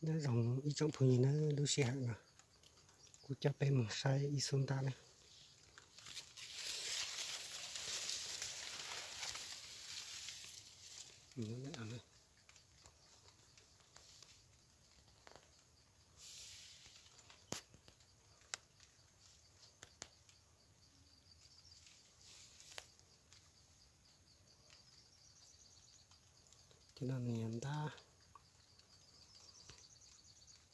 Nyob zoo ib tsoom phooj ywg na, lub sij hawm no kuv coj peb mus saib ib xub ntab na. Cov no nws yog ntab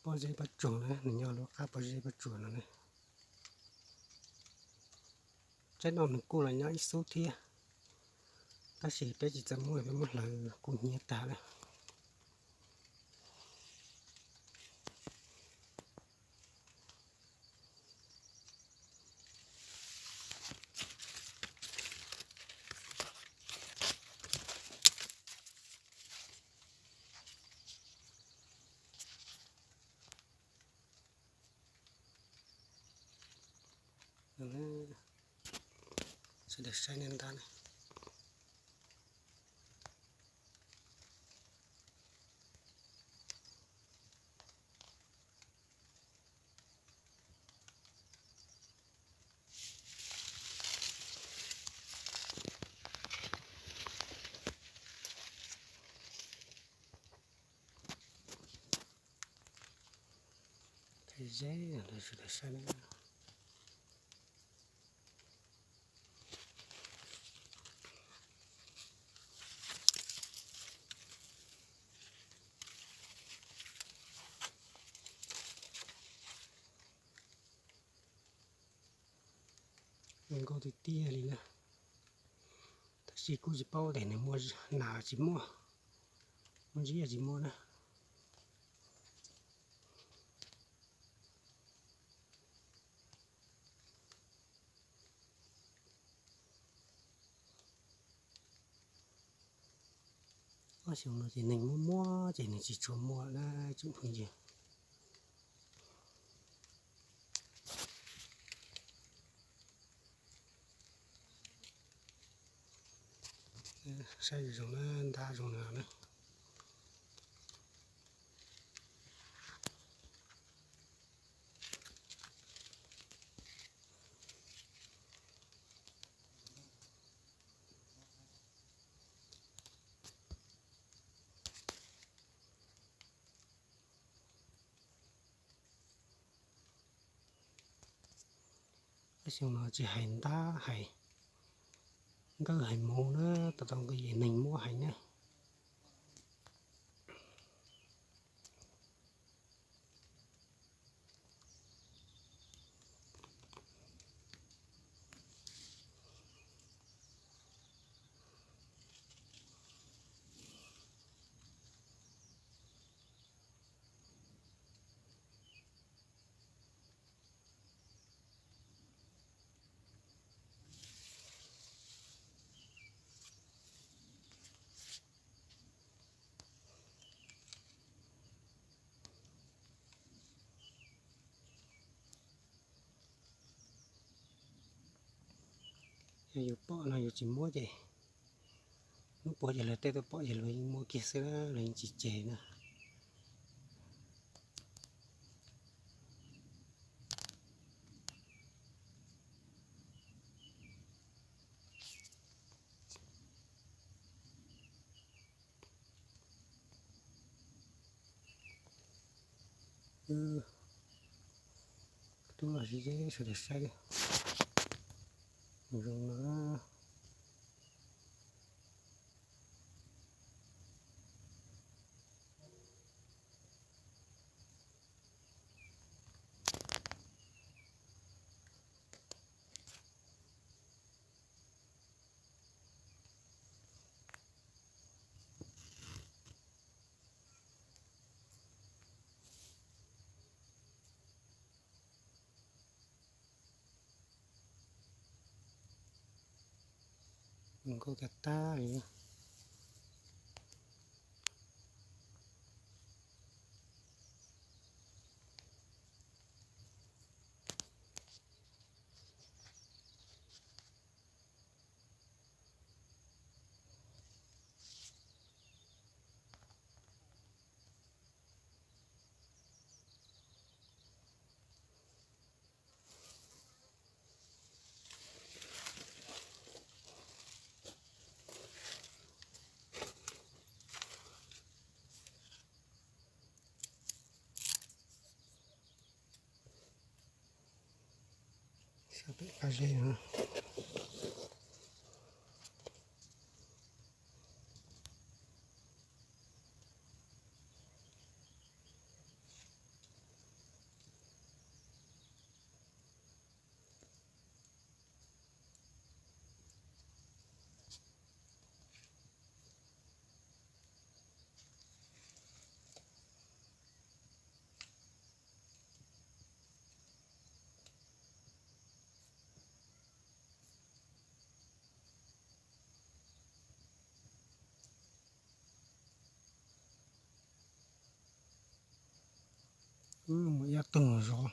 pob zeb pob tsuas na, nws nyob lub qab pob zeb pob tsuas no na. Tsaib no nws kuj los nyob ib xub thiab, tab sis peb tsis txawj muab, peb muab hlawv kuj hnyiab tag lawm. Sawv daws saib nej ntab na. Thaij zeb sawv daws saib na. Zoo nkauj tiag tiag li na. Tab sis kuj tsis paub tias nws muaj nas tsis muaj, muaj zib tsis muaj na. Ob xyoo no ces neeg muaj muaj ces nws tsis tshua muaj na tsoom phooj ywg. Saib zoo na, ntab zoo na. Xyoo no tsis hais ntab hais nkawj hais muv na, tau tau nqi neeg muab hais na. Yog yus pom no yus tsis muab ces hnub puav ces luag tej tuaj pom ces luag yeej muab kiag xwb, luag yeej tsis cem na. Tub los zeb zeb sawv daws saib zoo no. Zoo nkauj tag tag li. Peb qab zeb no. Wb mus ib tug zov,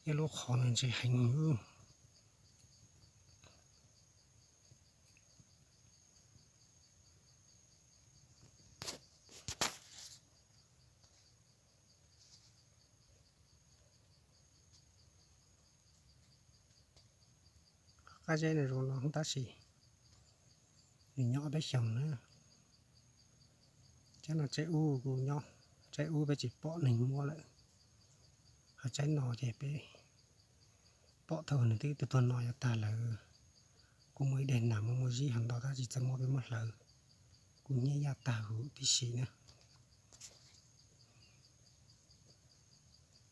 ib lub qhov no ntse heev. Qab zeb no zoo no tab sis nws nyob ob peb xyoos na. Tsaib no tsaib ub kuj nyob, tsaib ub peb tsis pom neeg muab lawm. Ho tsaib no ces peb pom thaum nws twb tuag tuag no yav tag lawm. Kuj muaj ib daim nas muaj muaj zib ho ntau tab sis txawm muab peb muab hlawv, kuj hnyiab yaj tag huv tib si na.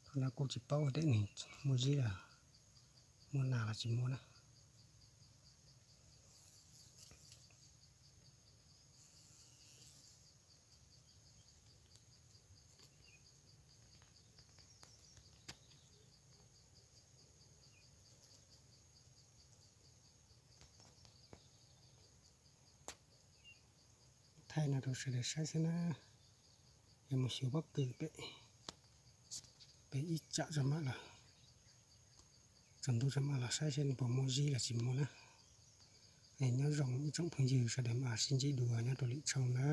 Qhov no kuj tsis paub tias nws muaj zib los muaj nas los tsis muaj na. Thaij no rau sawv daws saib xwb na. Yog mus xyuas pob kws pem, pem ib tsam tso mam los, tsaus ntuj tso mam los saib seb nws puas muaj zib los tsis muaj na. Nyob zoo ib tsoom phooj ywg sawv daws mam sib ntsib dua nyob rau lwm tshooj na.